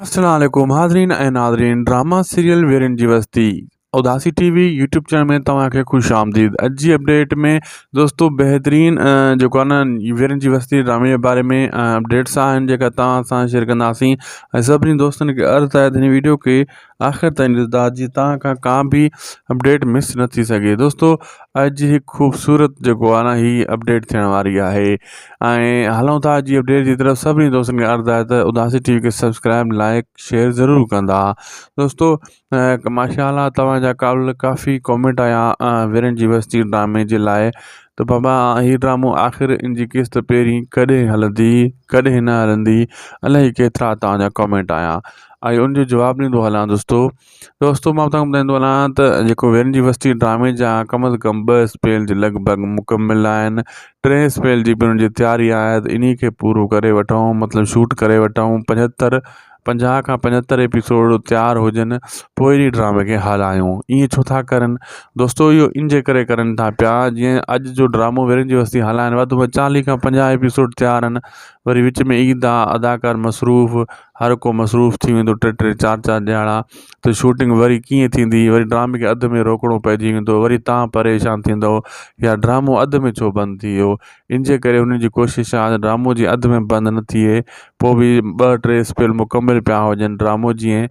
السلام عليڪم حاضرين ۽ ناظرين ڊراما سيريل ويرين جي وستي Udasi T V YouTube channel ۾ توهان کي خوش آمديد اڄ جي اپڊيٽ ۾ دوستو بهترين جيڪو آهي نه ويرين جي وستي ڊرامي جي باري ۾ اپڊيٽس آهن جيڪا توهان سان شيئر ڪنداسين ۽ سڀني دوستن کي عرض آهي ته هن ويڊيو کي آخر تائين ڏسندا جيئن توهان کان ڪا به اپڊيٽ مس نه ٿي سگهي دوستو اڄ هڪ خوبصورت جيڪو آهي نه هي اپڊيٽ ٿيڻ واري آهي ۽ هلون ٿا اڄ جي اپڊيٽ جي طرف سڀني دوستن کي عرض آهي ته اداسي ٽي وي کي سبسڪرائب لائڪ شيئر ضرور ڪندا دوستو ماشاء الله توهان جا قابل ڪافي ڪامينٽ آيا ويرن جي وستي ڊرامي جي لاء ته بابا هي ڊرامو آخر ان جي قسط پهرين ڪڏهن هلندي ڪڏهن نه هلندي الائي ڪيترا توهان جا ڪامينٽ آيا ۽ ان جو جواب ڏيندو هلان دوستو دوستو مان توهان کي ٻڌائيندو هلان ته جيڪو ويرن جي وستي ڊرامي جا ڪم از ڪم ٻه اسپيل جي لڳ ڀڳ مڪمل آهن ٽئين اسپيل جي به انهن جي تياري آهي ته انهي کي پورو ڪري وٺون مطلب شوٽ ڪري وٺون پنجهتر پنجاهه کان پنجهتر ايپيسوڊ تيار هجن پوء انهي ڊرامي کي هلايون ائين ڇو ٿا ڪرن دوستو اهو ان جي ڪري ڪرن ٿا پيا جيئن اڄ جو ڊرامو ويرن جي وستي هلائن وڌ ۾ وڌ چاليهه کان پنجاهه ايپيسوڊ تيار آهن وري وچ ۾ عيد آ اداڪار مصروف هر ڪو مصروف ٿي ويندو ٽي ٽي چار چار ڏهاڙا ته شوٽنگ وري ڪيئن ٿيندي وري ڊرامي کي اڌ ۾ روڪڻو پئجي ويندو وري تان پريشان ٿيندو يا ڊرامو اڌ ۾ ڇو بند ٿي ويو ان جي ڪري انهن جي ڪوشش آهي ته ڊرامو جي اڌ ۾ بند نه ٿئي پوء به ٻه ٽي اسپيل مڪمل پيا هجن ڊرامو جيئن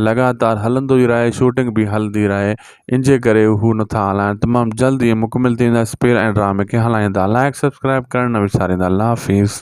لڳاتار هلندو ئي رهي شوٽنگ به هلندي رهي ان جي ڪري هو نٿا هلائن تمام جلد اهي مڪمل ٿي ويندا اسپيل ۽ ڊرامي کي هلائيندا لائڪ سبسڪرائب ڪرڻ نه وساريندا الله حافظ.